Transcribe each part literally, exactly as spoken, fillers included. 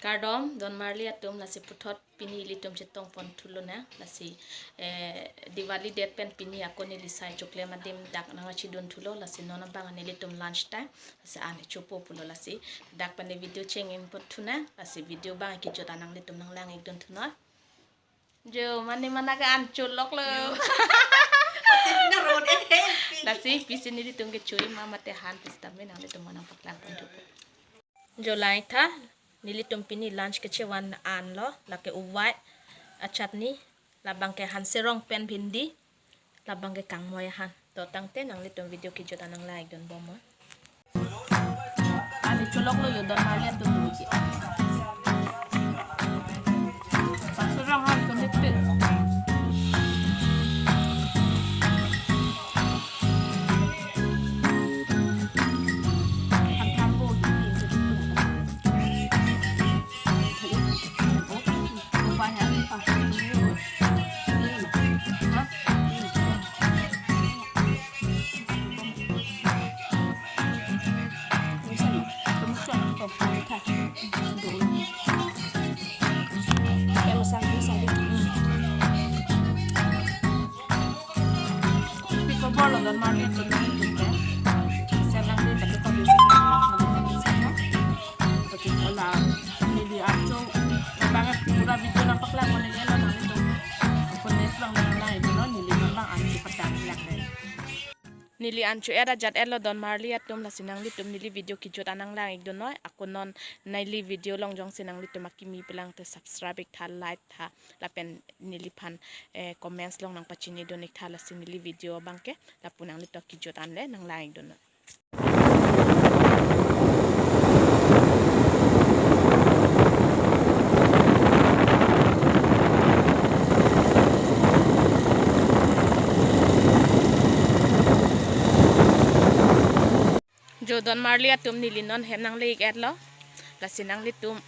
Kardom, don marli atum, lasi puthot pini ilitum chetong pon thulo na, lasi, eh, Diwali det pen pini ako neli sai choklem adim dak nangchidun thulo, lasi non abang nelitum lunch time, lasi an chopo pulo, lasi dak pen video cheng-in pon thu na, lasi video abang kijut an nanglitum nanglang-ikdun thu noi. Jo, mane mana ke an cholok lo. Tina road eh, eh. Lasi pisi nelitum kecho-i ma mate han pisi tame nanglitum nangpaklang pon thupo. Jo, lang-ik tha, nelitum pini lunch kechevan an lo, lake uvai, a chutney, labang ke hanserong pen bhindi, labang ke kangmoi ahan. To tangte nanglitum video kijut an nanglang-ikdun bom mo. An cholok lo jo, don marli atum, neli ke. Hanserong ahan tum hit pit. Piko bor lo don marli atum, nelitum ke. Serang di tapi kami. Pati ola neli an cho, bang pura video nangpaklang pon neli lo nanglitum. Ako next bang nanglang-ikdun lo, neli bang an cho padang lang dei. Neli an cho-et ajat-et lo don marli atum, lasi nanglitum neli video kijut an nanglang-ikdun noi. Ako non neli video along jongsi nanglitum akimi pelang te subscribe-ik tha, like tha, lapen neliphan, eh, comments along nangpachinidun-ik tha, lasi neli video abang ke lapu nanglitum kijut an le nanglang-ikdun noi. Jo don marli atum, neli non hem nangle-ik-et lo. Lasi nanglitum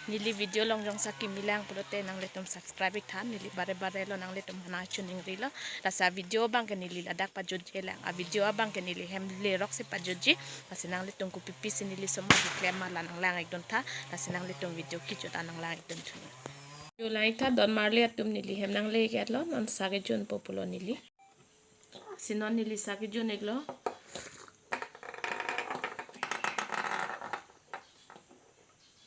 neli video along jongsi akimi lang pulote nanglitum subscribe-ik tha, neli bare bare lo, nanglitum hana chuningri lo. Lasi video abang ke neli ladak pajutji lang, a video abang ke neli hem lerok si pajutji. Lasi nanglitum kopi pisi neli osomar keklem ma la nanglang-ikdun tha. Lasi nanglitum video kijut an nanglang-ikdun thu. Jo, lang-ik tha don marli atum, neli hem nangle-ik-et lo, non sa kejunpo pulo neli. Si non neli sa kejun-ik lo.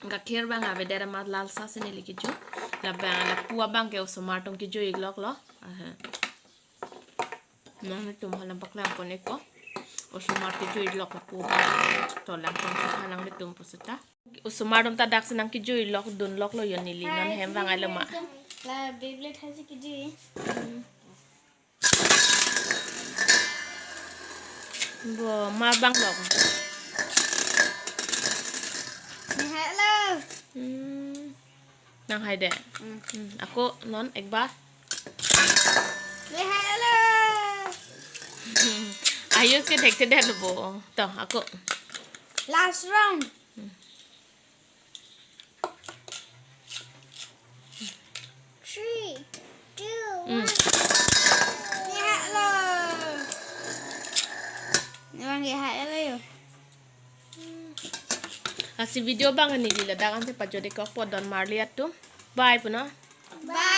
Gakhir bang avedet amat lal sa si neli kejun. Labang lapu abang ke osomar atum kejui-ik lok lo. Aha. Nanglitum halam paklang pon-ik ko. Osomar kejui-ik lok lapu abang. To lang pon si ha nanglitum pu seta. Osomar atum ta dak si nangkejui-ik lok dun lok lo jo, neli non hem vang-et lo ma. La Beyblade hai si kejui. Bo, ma bang lok. Ni hai lo. Hmm. Nang hai dei. Hmm. Hmm. Ako non ek bar. Ni hai lo. Ayush ke thekthe det lo bo. To, ako. Last round. Hmm. Three, two, Hmm. one. Ni hai lo. Ni bang ni hai lo jo. Lasi video abang neli ladak ansi pajut-ik kokpo don marli atum. Bye puno. Bye.